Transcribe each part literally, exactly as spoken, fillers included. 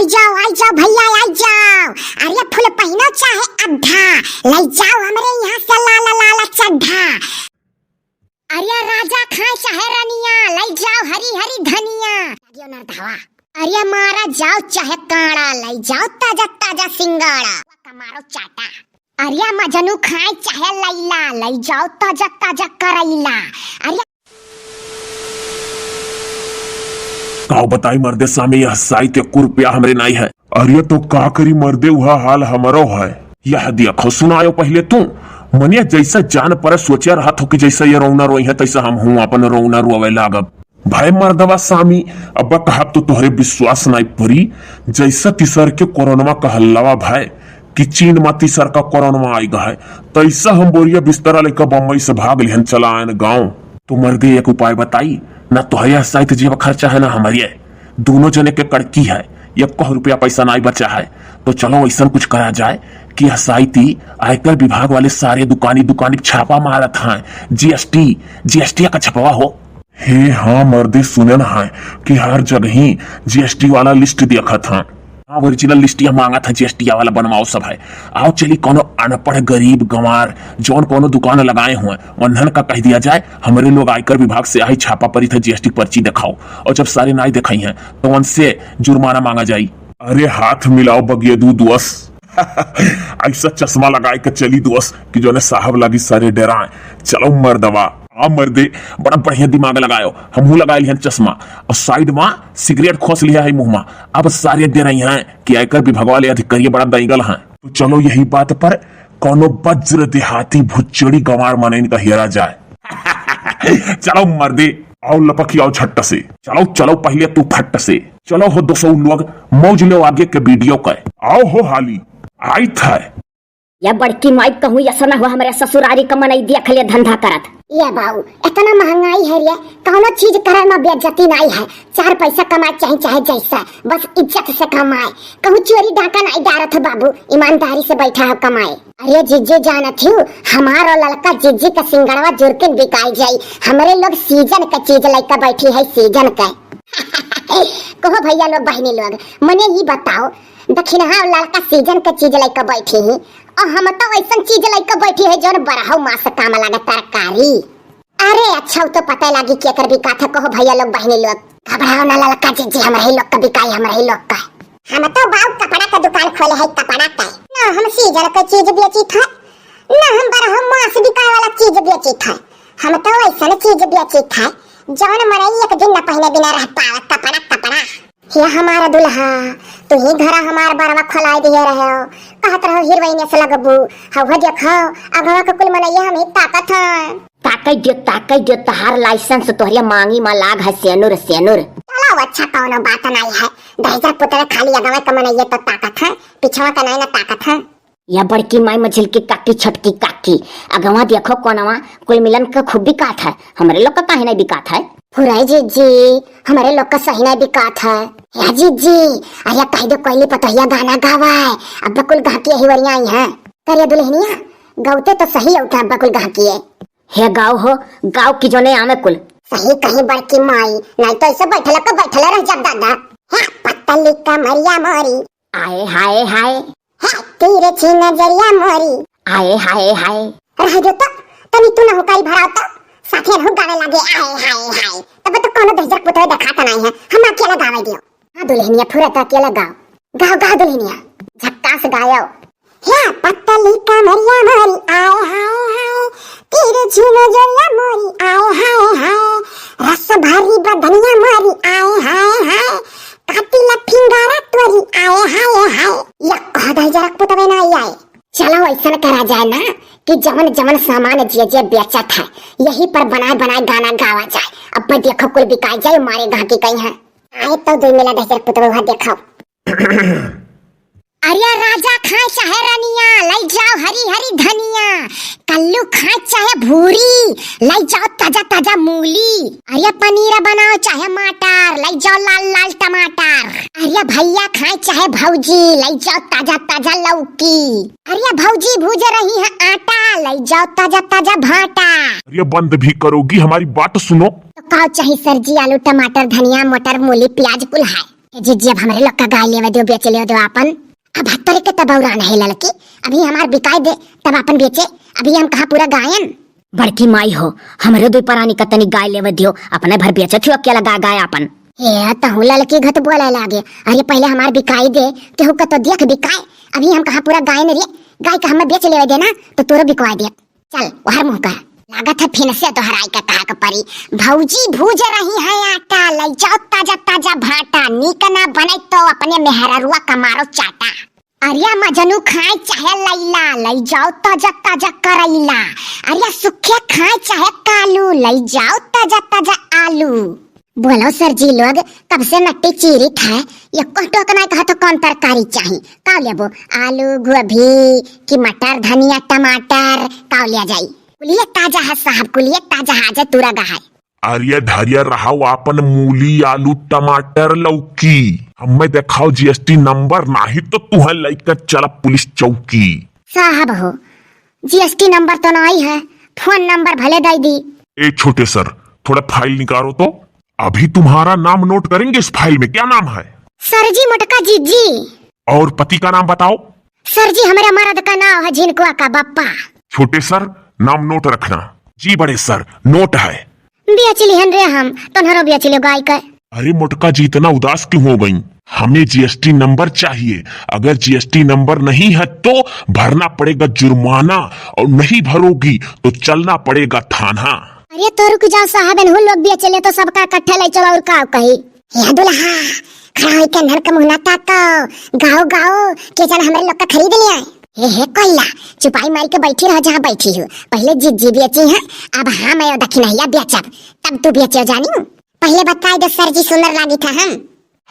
जाओ, आई जाओ भैया, आई जाओ। अरे फुल पहिनो चाहे अद्धा, लई जाओ हमरे यहाँ से लाला लाला चड्ढा। अरे राजा खाए चाहे रनिया, लई जाओ हरी हरी धनिया। लगियो नरधवा। अरे मारा जाओ चाहे काड़ा, लई जाओ ताजा ताजा सिंगाड़ा। का मारो चाटा। अरे मजनू खाए चाहे लैला, लई जाओ ताजा ताजा करैला। अरे का बताई मर्दे सामी, यह साइत एको रुपया हमरे नाई है। अरे तो का करी मर्दे, उहा हाल हमरो है। यह देखो, सुनायो पहिले तू। मने जैसा जान पर सोचे रहत हो कि जैसा ये रोना रोई है, तैसा हम हूँ अपन रोना रोवे लागब। भाई मर्दवा सामी, अब कहब तो तोहरे विश्वास नाई परी। जैसा तीसर के कोरोनवा कहलवा भाई, कि चीन मा तीसर का कोरोनवा आई गा है, तैसा हम बोरिया बिस्तरा लेकर बम्बई से भाग लिहन चला आयन गाँव। तो मर्दे एक उपाय बताई, ना तोहरे साइत जेब खर्चा है ना हमरे, दोनों जने के कड़की है, एको रुपया पैसा नाई बचा है। तो चलो ऐसन कुछ करा जाए कि यह साइत आयकर विभाग वाले सारे दुकानी दुकानी छापा मारत हैं, जीएसटी, जीएसटी का छपवा हो। हे हाँ मर्दे, सुनन है कि हर जगही जीएसटी वाला लिस्ट देखत हैं। हाँ, ओरिजिनल लिस्टिया मांगत है, जीएसटी वाला बनवाओ सब है। आओ चली कोनो अनपढ़ गरीब गंवार जौन कोनो दुकान लगाए हुए, उन्हन का कह दिया जाए, हमरे लोग आयकर विभाग से आई छापा परी थे, जीएसटी पर्ची दिखाओ। और जब सारे नाई दिखाई हैं तो उनसे जुर्माना मांगा जाई। अरे हाथ मिलाओ बगियदू दोस्त। ऐसा चश्मा लगाए के चली दोस्त कि जोने साहब लागी सारे डराए। चलो मर्दवा, आ मर्दे, बड़ा बढ़िया दिमाग लगायो, हमहू लगाए लिहन चश्मा और साइड मा सिगरेट खोस लिया है मुँह मा। अब सारे डराई हैं कि आयकर विभाग वाले अधिकारी बड़ा दईगल हैं। तो चलो यही बात पर कोनो वज्र देहाती भुच्चड़ी गंवार मनइन का हेरा जाए। चलो मर्दे, आओ लपकी आओ झट्ट से। चलो, चलो पहिले तू फट्ट से। चलो हो दोसौ लोग, मौज लो आगे के वीडियो का। आओ हो हाली, आई था। या बड़की माई कहूँ, ऐसा ना हुआ हमरे ससुरारी का मनई देख ले धंधा करत। ये बाऊ, इतना महंगाई है रे, कौनो चीज करे में बेइज्जती नाई है। चार पैसा कमाए चाहे, चाहे जैसा, बस इज्जत से कमाए। कहूँ चोरी डाका नाई डारत हो बाबू, ईमानदारी से बैठा हो कमाए। अरे जिज्जी जानत हिउ, हमार और ललका जिज्जी का सिंगड़वा जुरकिन बिकाई जाई। हमरे लोग सीजन का चीज लइका बैठी है, सीजन का। कहो भैया लोग, बहनी लोग, मने ई बताओ, दखिनहा और ललका सीजन का चीज लइका बैठी ही, और हम तो ऐसन चीज लइका बैठी है जौन बरहौ मास काम लागे तरकारी। अरे अच्छा, उ तो पता लागी कि एकर बिकात है। कहो भैया लोग, बहनी लोग, घबराओ ना ललका जिज्जी, हमरे ही लोग का बिकाई, हमरे ही लोग का। हम तो बाऊ कपड़ा का दुकान खोले है, कपड़ा का। ना हम सीजन का चीज बेचित है, ना हम बरहौ मास बिकाए वाला चीज बेचित है। हम तो ऐसन चीज बेचित है जौन मनई एक दिन न पहने बिना रह पावत। कपड़ा, कपड़ा। हे हमारा दुल्हा, तू ही घरा हमार बरवा खोलाई दिए रहे हो, कहत रहो हीरोइन से लगबू। हवा देखो, अगवा के कुल मनैया हम ही ताकत हैं। ताकई दियो, ताकई दियो, तहार लाइसेंस तोहरे मांगी मा लाग है, सेनुर, सेनुर। चलो अच्छा, कौनो बात नहीं है, दहिजर पुतरे खाली अगवा के मनैया तो ताकत है, पिछवा के नहीं ना ताकत है। या बड़की माई, मझिलकी काकी, छोटकी काकी, अगवा देखो कोनवा, कुल मिलन का खूब बिकात है, हमरे लोग का काहे नहीं बिकात है? फुराई जिज्जी, हमरे लोग का सही नहीं बिकात है। या जिज्जी, अरे कह दो कोयली पतोहिया गाना गावा है, अब कुल गाहकी यही वरिया आई है। करे दुल्हनिया, गौते तो सही उठा, अब कुल गाहकी है। हे गाओ हो, गाओ कि जोने आवे कुल। सही कही बड़की माई, नहीं तो ऐसे बैठल का बैठल रह जाब दादा। हे पतली कमरिया मोरी। आए हाय हाय। हे तिरछी नजरिया मोरी। आए हाय हाय। रह जो तो, तनी तू ना हुकारी भराओ तो, साथे रहू गावे लागे आए हाय हाय। तब तो कोनो दहिजर पुतवे देखात नहीं है, हम अकेला गावे दियो। हाँ दुल्हनिया, फुरत अकेला गाओ। गाओ, गाओ दुल्हनिया, झक्कास गायो। हे पतली कमरिया मोरी आए हाय हाय, तिरछी नजरिया मोरी आए हाय हाय, रस भरी बदनिया मोरी आए हाय हाय, कातिला फिंगारा तोरी आए हाय हाय। या कह दहिजर पुतवे ना आई आए। चलो ऐसन करा जाए ना कि जवन जवन सामान जे जे बेचत है, यही पर बनाए बनाए गाना गावा जाए। अब देखो कुल बिकाई जाए, मारे गाहकी कहीं है। आए तो दुई मिला दहिजर पुतवे, वहाँ देखो। अरे राजा खाए चाहे रनिया, लई जाओ हरी हरी धनिया। कल्लू खाए चाहे भूरी, लई जाओ ताजा ताजा मूली। अरे पनीर बनाओ चाहे मटर, लई जाओ लाल लाल टमाटर। अरे भैया खाए चाहे भौजी, लई जाओ ताजा ताजा लौकी। अरे भौजी भूज रही है आटा, लई जाओ ताजा ताजा भाटा। अरे बंद भी करोगी हमारी बात, सुनो। तो का चाही सर जी? आलू, टमाटर, धनिया, मटर, मूली, प्याज कुल है। ए जीजी, अब हमरे लोग का गाय लेवे दियो, बेच लेवे दियो आपन। अब हत्तरे के तब बौरान है ललकी, अभी हमार बिकाई दे, तब आपन बेचे, अभी हम कहाँ पूरा गायन। बड़की माई हो, हमरे दुई परानी का तनी गाय लेवे दियो, अपने भर बेचत हो अकेला गाय गाय आपन। ए, तहूँ ललकी घत बोले लागे, अरे पहिले हमार बिकाई दे, केहू का तो देख बिकाए, अभी हम कहाँ पूरा गायन रे, गाय का हमें बेच लेवे देना, तो तोरो बिकवा दे। चल, ओहर मुँह कर। लागत है फिन से दोहराई के कहा के परी। भौजी भूज रही है आटा, लई जाओ ताजा ताजा भाटा, नीक ना बने तो अपने मेहररुआ का मारो चाटा। अरिया मजनू खाए चाहे लैला, लई जाओ ताजा ताजा करैला। अरिया सुखे खाए चाहे कालू, लई जाओ ताजा ताजा आलू। बोलो सर जी लोग, कब से नट्टी चीरित है, एको टोक नाई कहत हो कौन तरकारी चाही। का लेबो? आलू, गोभी कि मटर, धनिया, टमाटर, का लिया जाई? कुलिये ताजा है साहब, कुलिये ताजा है, आज तुरा गा है। अरे धैर्य रहाओ, आपन मूली, आलू, टमाटर, लौकी। हमें देखाओ जीएसटी नंबर, नाही तो तुहे लइके चलब पुलिस चौकी। साहब हो, जीएसटी नंबर तो नाई है, फोन नंबर भले दे दी। ए छोटे सर, थोड़ा फाइल निकालो तो। अभी तुम्हारा नाम नोट करेंगे इस फाइल में। क्या नाम है? सर जी, मोटका जीजी। और पति का नाम बताओ। सर जी, हमारे मर्द का नाम है झिनकुआ का बप्पा। छोटे सर, नाम नोट रखना। जी बड़े सर, नोट है। बेच लिहन रे हम, तोहरो बेच लियो गाय के। अरे मोटका जी, इतना उदास क्यों हो गई? हमें जीएसटी नंबर चाहिए। अगर जीएसटी नंबर नहीं है तो भरना पड़ेगा जुर्माना, और नहीं भरोगी तो चलना पड़ेगा थाना। अरे तो रुक जाओ साहब, एनहू लोग बेच ले तो सबका इकट्ठे ले चलो और का कही। हे दुल्हा, खड़ा होइके नर के मुँह ना ताको, गाओ गाओ, के जाने हमरे लोग का खरीद लिया। हे हे कोइला, चुपाई मार के बैठी रह जहाँ बैठी हो। पहिले जीजी बेची है, अब हम आयो दखिनहिया बेचब, तब तू बेचे जानी। पहिले बताई दे सर जी, सुंदर लागी था हम।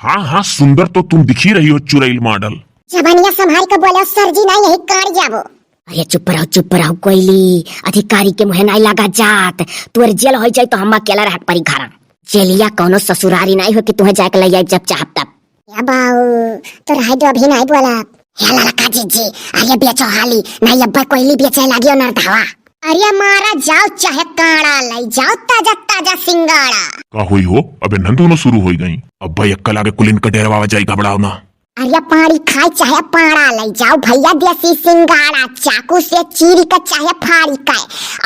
हाँ हाँ, सुंदर तो तुम दिखी रही हो चुड़ैल मॉडल। जबानिया संभाल के बोलो सर जी, ना यही काट जाबो। अरे चुप रहो, चुप रहो कोइली, अधिकारी के मुँहे नाई लगा जात, तोर जेल हो जाई तो हम अकेला रहक परी घरा। जेलिया कौनो ससुरारी नाई हो कि तुहे जाके ले जाए जब चाहब तब। या बाऊ, तो रह दो, अभी नाई बोला। हे ललका जीजी, अरे बेचो हाली, नाई अब्बा कोइली बेचे लागियो नरधवा। अरे मारा जाओ चाहे काड़ा, ले जाओ ताजा ताजा सिंगाड़ा। का होई हो? अबे नंदूनो शुरू होई गई। अब्बा यक्का लागे कुलिन का डेरवा जाई, घबराओ ना। अरे पाड़ी खाए चाहे पाड़ा, ले जाओ भैया देसी सिंगाड़ा, चाकू से चीरी के चाहे फाड़ी के,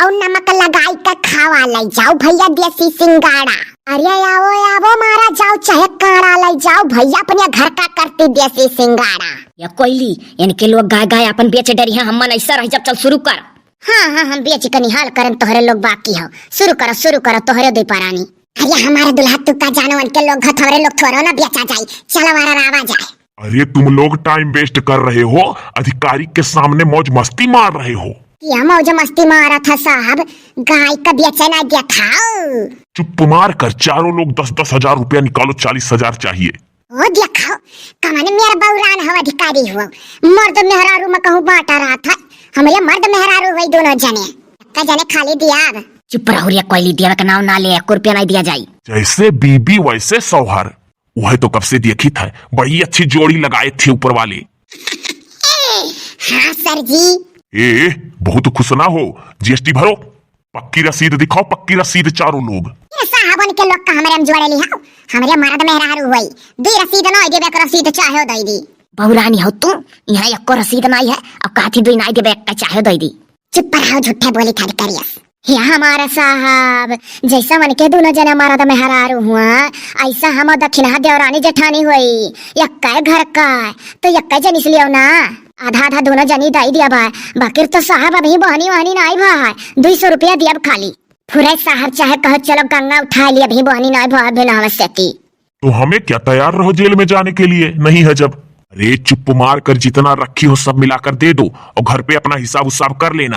और नमक लगाई के खावा, ले जाओ भैया देसी सिंगाड़ा। अरे आवो आवो मारा जाओ चाहे काड़ा, ले जाओ भैया अपने घर का करती देसी सिंगाड़ा। या कोइली, इनके लोग गाय गाय अपन बेच डरी हैं, हमन ऐसा रह जब। चल शुरू कर। हाँ हाँ, हम बेच के निहाल करन, तोहरे लोग बाकी हो। शुरू करो, शुरू करो, तोहरे दुई परानी। अरे हमारे दुल्हा, तू का जानो, उनके लोग घत हमरे लोग थोड़ो ना बेचा जाई। चलो वारा रावा जाए। अरे तुम लोग टाइम वेस्ट कर रहे हो, अधिकारी के सामने मौज मस्ती मार रहे हो। क्या मौज मस्ती मारा था साहब, गाय का बेचे ना दिया था। चुप मार कर, चारों लोग दस दस हजार रुपया निकालो, चालीस हजार चाहिए। ओ देखो, कमन मेर बौरान हो अधिकारी हो, मर्द मेहरारू में कहूँ बांटा रहा था, हमरे मर्द मेहरारू हुई दोनों जने, का जने खाली दिया। चुप रहो रे कोइली, देवे के नाव ना ले, एक रुपया नहीं दिया जाई। जैसे बीबी वैसे शौहर, वह तो कब से देखी था, बड़ी अच्छी जोड़ी लगाए थे ऊपर वाले। हाँ सर जी। ए, बहुत खुश ना हो, जीएसटी भरो, पक्की रसीद दिखाओ, पक्की रसीद चारों लोग। ये साहबन के लोग का हमरे में जोड़े ली हो, हमरे मर्द मेहरारू हुई, दी रसीद ना देबे, एक रसीद चाहे दे दी। बहुरानी हो तू, यहाँ एको रसीद नहीं है, अब काथी दुई नहीं देबे, एक चाहे दे दी। चुप रहो, झूठे बोली था करियस। हे हमारे साहब, जैसा मन के दोनों जना मर्द मेहरारू हुआ, ऐसा हम दक्षिणा देवरानी जेठानी हुई, यक्का घर का, तो यक्का जनिस लियो ना। आधा आधा दोनों जनी दाई दिया बा, बाकिर तो साहब अभी बहनी वहनी नाई बा है, दुई सौ रुपया दिया खाली। फुरे साहब चाहे कहो चलो गंगा उठा लिया, अभी बहनी नाई बा बिना आवश्यकी। तो हमें क्या, तैयार रहो जेल में जाने के लिए, नहीं है जब। अरे चुप मार कर जितना रखी हो सब मिलाकर दे दो और घर पे अपना हिसाब उसाब कर लेना,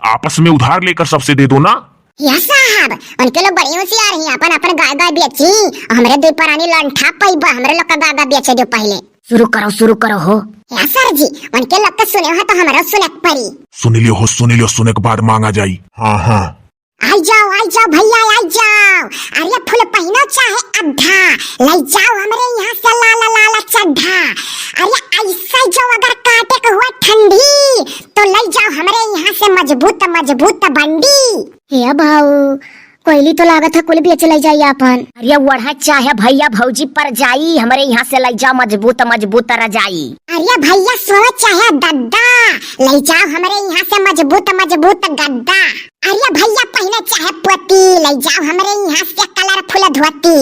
आपस में उधार लेकर सबसे दे दो ना। या साहब, उनके लोग बड़ी होशियार हैं, अपन अपन गाय गाय बेची, हमरे दुई परानी लंठा पैबा, हमरे लोग का गाय गाय बेचे दो पहले। शुरू करो, शुरू करो हो। या सर जी, उनके लोग का सुने हो तो हमरो सुने के पड़ी। सुन लियो हो, सुन लियो, सुने के बाद मांगा जाई। हाँ हाँ। आई जाओ, आई जाओ भैया, आई जाओ। अरे फुल पहिनो चाहे अड्ढा, ले जाओ हमरे यहाँ से लाल लाल चड्ढा। अरे ऐसे जो अगर काटे के हुआ ठंडी, तो ले जाओ हमरे यहाँ से मजबूत मजबूत बंडी। हे भाऊ, कोयली तो लागत है कुल बेच ले जाई आपन। अरे ओढ़ा चाहे भैया भौजी पर जाई, हमरे यहाँ से ले जाओ मजबूत मजबूत रजाई। अरे भैया सोए चाहे दद्दा, ले जाओ हमरे यहाँ से मजबूत मजबूत गद्दा। अरे भैया पहिने चाहे पोती, ले जाओ हमरे यहाँ से कलरफुल धोती।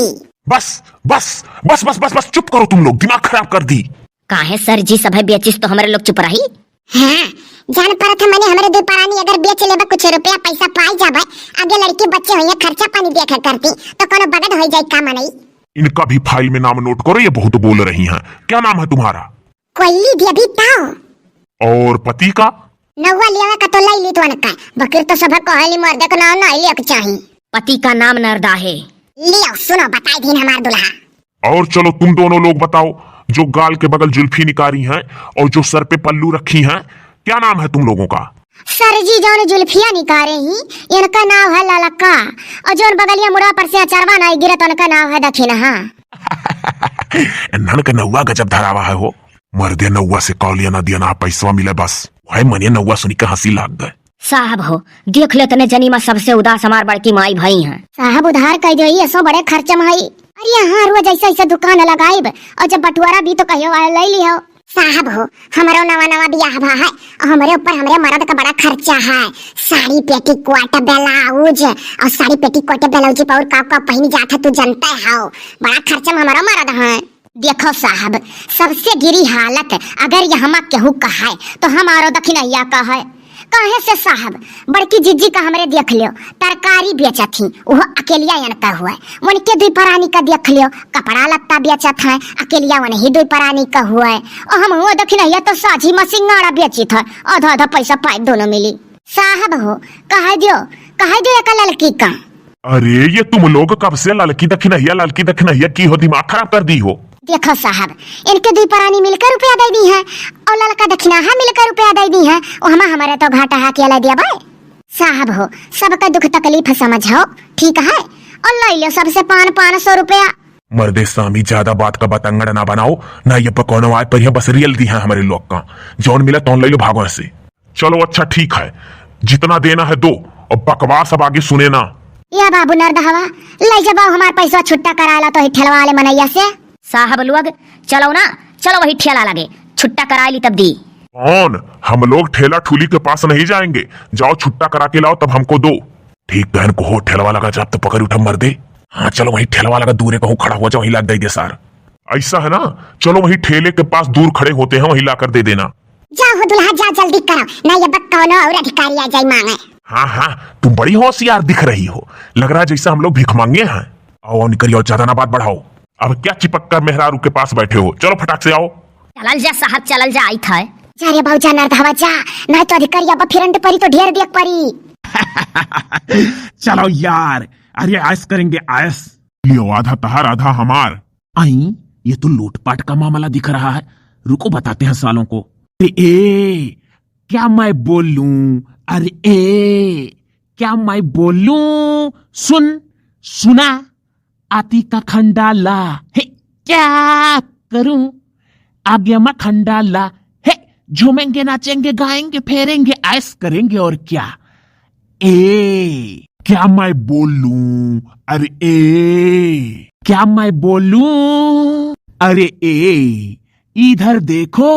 बस, बस, बस, बस, बस, बस, चुप करो तुम लोग, दिमाग खराब कर दी। काहे सर जी, सभे बेचिस तो हमरे लोग चुप रही? हाँ, जान परत है मने हमरे दुई परानी अगर बेच लेबे, कुछ रुपया पैसा पाई जाबे, आगे लड़की बच्चे होइए, खर्चा पानी देखा करती, तो कोनो बगड़ हो जाए का मनई। इनका भी फाइल में नाम नोट करो, ये बहुत बोल रही हैं। क्या नाम है तुम्हारा? कोयली बेबी ताऊ। और पति का? नौवा लियावे का तो लाई ली तो अनका, बकिर तो सब कहली मर्दे का नाम ना लिया के चाही। पति का नाम नरदा है। लियो सुनो, बताई दीन हमार दुल्हा। और चलो तुम दोनों लोग बताओ, जो गाल के बगल जुल्फी निकारी हैं और जो सर पे पल्लू रखी हैं, क्या नाम है तुम लोगों का? सर जी, जौन जुल्फिया निकारे ही, इनका नाम है ललका, और जौन बगलिया मुड़ा पर से अचरवा नाई गिरत, उनका नाम है दखिनहा। इन्हन के नौवा गजब धरावा है हो। मर्दे नौवा से कौलिया ना दिया ना पैसवा मिले बस। वह मने नौवा सुनी के हंसी लाग गए। साहब हो, देख ले तने जनी मा सबसे उदास हमार बड़की माई भाई हैं। साहब उधार कह दे, ये सो बड़े खर्च में हई। अरे हाँ, रोज ऐसे ऐसे दुकान लगाइब और जब बटुआरा भी तो कहियो आ ले लियो। साहब हो, हमरो नवा नवा बियाह भा है और हमरे ऊपर हमरे मर्द का बड़ा खर्चा है। साड़ी पेटीकोट ब्लाउज और साड़ी पेटीकोट ब्लाउज पर और का का पहन जात है तू जानते हो, बड़ा खर्चा में हमारा मर्द है। देखो साहब, सबसे गिरी हालत, अगर यहमा केहू कहाए, तो हम आरो दखिनैया कहे। काहे से साहब, बड़की जिज्जी का हमरे देख लियो, तरकारी बेचत ही, उहो अकेलिया यन का हुए। उनके दुई परानी का देख लियो, कपड़ा लत्ता बेचत हैं, अकेलिया उन्हीं दुई परानी का हुए। और हम हुआ दखिनैया तो साझी मा सिंगाड़ा बेचित है, आधा आधा पैसा पाए दोनों मिली। साहब हो, कह दियो, कह दियो एका ललकी का। अरे, ये तुम लोग कब से ललकी दखिनैया, ललकी दखिनैया की हो, दिमाग खराब कर दी हो। देखो साहब, इनके दुई परानी मिलकर रुपया दे दी है और ललका दखिनहा मिलकर रुपया दे दी है, ओ हमा हमरे तो घाटा हा के ला दिया भाई। साहब हो, सबका दुख तकलीफ समझो, ठीक है, और ले लो सबसे पान पान सौ रुपया। मर्दे सामी, ज्यादा बात का बतंगड़ ना बनाओ, ना ये बकौनो आए पर ये बस रियल दी है हमरे लोग का। जौन मिला तौन ले लो, भागो यहाँ से। चलो अच्छा ठीक है, जितना देना है दो, और बकवास अब आगे सुने ना। या बाबू नरदहवा, ले जबाओ हमार पैसा छुट्टा कराला तो ही ठेलवा वाले मनैया से। साहब लोग, चलो ना, चलो वही ठेला लगे, छुट्टा कराई ली तब दी। कौन? हम लोग ठेला ठुली के पास नहीं जाएंगे, जाओ छुट्टा करा के लाओ तब हमको दो। ठीक कहन को हो, ठेलवा लगा जाब तो पकड़ उठा मर्दे। हाँ चलो वही ठेलवा लगा दूरे कहूँ खड़ा हो जाओ, वहीं लाग दे दे सार। ऐसा है ना, चलो वहीं ठेले के पास दूर खड़े होते हैं, वहीं लाकर दे देना। जा हो दुल्हा, जा जल्दी करो, ना ये बक कौनो और अधिकारी आ जाए मांगे। हाँ हाँ, तुम बड़ी होशियार दिख रही हो, लग रहा है जैसे हम लोग भीख मांगे हैं। आओ आओ निकल आओ, ज्यादा ना बात बढ़ाओ। अब क्या चिपक कर मेहरारू के पास बैठे हो, चलो फटाक से आओ। चलल जा साहब, चलल जा, आई था। जा रे बाबू जा नरदहवा जा, ना तो अधिकारी अब फिरंट परी तो ढेर देख परी। चलो यार, अरे ऐश करेंगे ऐश। लियो आधा तहार आधा हमार। आई, ये तो लूटपाट का मामला दिख रहा है, रुको बताते हैं सालों को। अरे ए, क्या मैं बोलूं, अरे ए, क्या मैं बोलूं, सुन, सुना, आती का खंडाला, हे, क्या करूं, आगे मा खंडाला, हे, झूमेंगे नाचेंगे गाएंगे फेरेंगे ऐश करेंगे और क्या। ए, क्या मैं बोलूं, अरे ए, क्या मैं बोलूं, अरे ए, इधर देखो।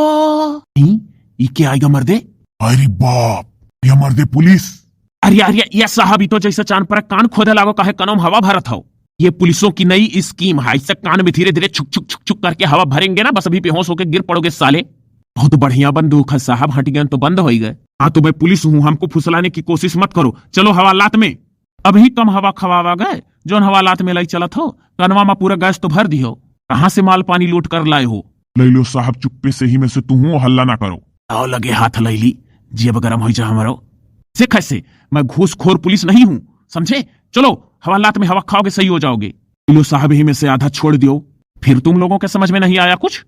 ई, ई क्या आएगा मर्दे? अरे बाप, ये मर्दे पुलिस। अरे, अरे, या साहब, ई तो जैसे चांद पर कान खोदे लागो, काहे कनों मा हवा भरत हो? ये पुलिसों की नई स्कीम है, इससे कान में धीरे-धीरे छुक, छुक, छुक, छुक करके हवा भरेंगे ना, बस अभी बेहोश होके गिर पड़ोगे साले। बहुत बढ़िया बंदूक है साहब, हट गए तो बंद होई गए। हाँ, तो मैं पुलिस हूँ, हमको फुसलाने की कोशिश मत करो, चलो हवालात में। अभी कम हवा खवावा गए, जौन हवालात में लाई चलत हो, कनवा मा पूरा गैस तो भर दिहो। कहाँ से माल पानी लूट कर लाए हो? ले लो साहब, चुप्पे से ही में से तू हूँ, हल्ला ना करो। आओ लगे हाथ लैली, जेब गरम होई जा हमरो। से कैसे? मैं घूसखोर पुलिस नहीं हूँ, समझे? चलो, हवालात में हवा खाओगे, सही हो जाओगे। ले लो साहब, यही में से आधा छोड़ दियो। फिर तुम लोगों के समझ में नहीं आया कुछ?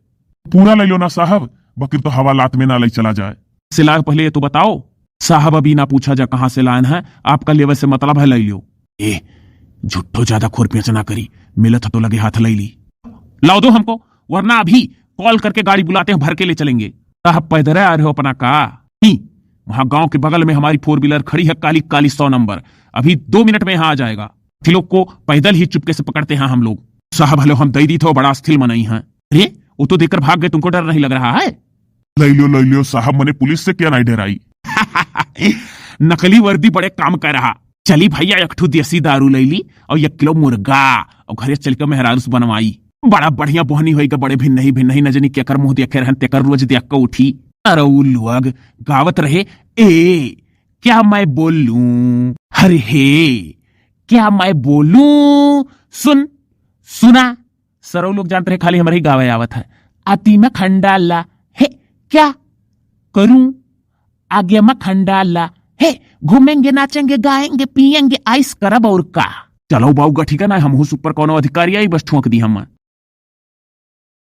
पूरा ले लो ना साहब, बकिर तो हवालात में ना ले चला जाए। से लाए पहले ये तो बताओ। साहब, अभी ना पूछा जा कहाँ से लायन है, आपका लेवे से मतलब है, ले लियो। ए, झुट्ठो ज्यादा खुरपियां ना करी, मिलत ह तो लगे हाथ लैली। लाओ दो हमको, वरना अभी कॉल करके गाड़ी बुलाते हैं, भर के ले चलेंगे। साहब, पैदल आ रहे हो अपना का? नहीं, वहाँ गांव के बगल में हमारी फोर व्हीलर खड़ी है, काली काली सौ नंबर, अभी दो मिनट में यहाँ आ जाएगा। अस्थिलों को पैदल ही चुपके से पकड़ते हैं हम लोग। साहब, हेलो, हम दई दीत हो, बड़ा अस्थिल मनई हैं। अरे, वो तो देकर भाग गए, तुमको डर नहीं लग रहा है? लई लियो, लई लियो साहब, मने पुलिस से क्या नहीं डराई। नकली वर्दी बड़े काम कर रहा। चली भैया, एक ठो देसी दारू लई ली और एक किलो मुर्गा और घरे चल के मेहरारू से बनवाई। बड़ा बढ़िया बोहनी होई गा, बड़े भिन्नही भिन्नही, न जनी केकर मुंह देखे रहन, तेकर रोज देख के उठी। अरे उ लोग गावत रहे, ए, क्या मैं बोलूं, हर हे, क्या मैं बोलूं, सुन, सुना। सरऊ लोग जानत रहे, खाली हमरे ही गावे आवत है। आती में खंडाला, हे, क्या करूं, आगे में खंडाला, हे, घूमेंगे, नाचेंगे, गाएंगे, पिएंगे, आइस करब और का। चलो बाऊ गठी का ना, हमहू सुपर कौनो अधिकारी आई, बस ठोंक दी हम।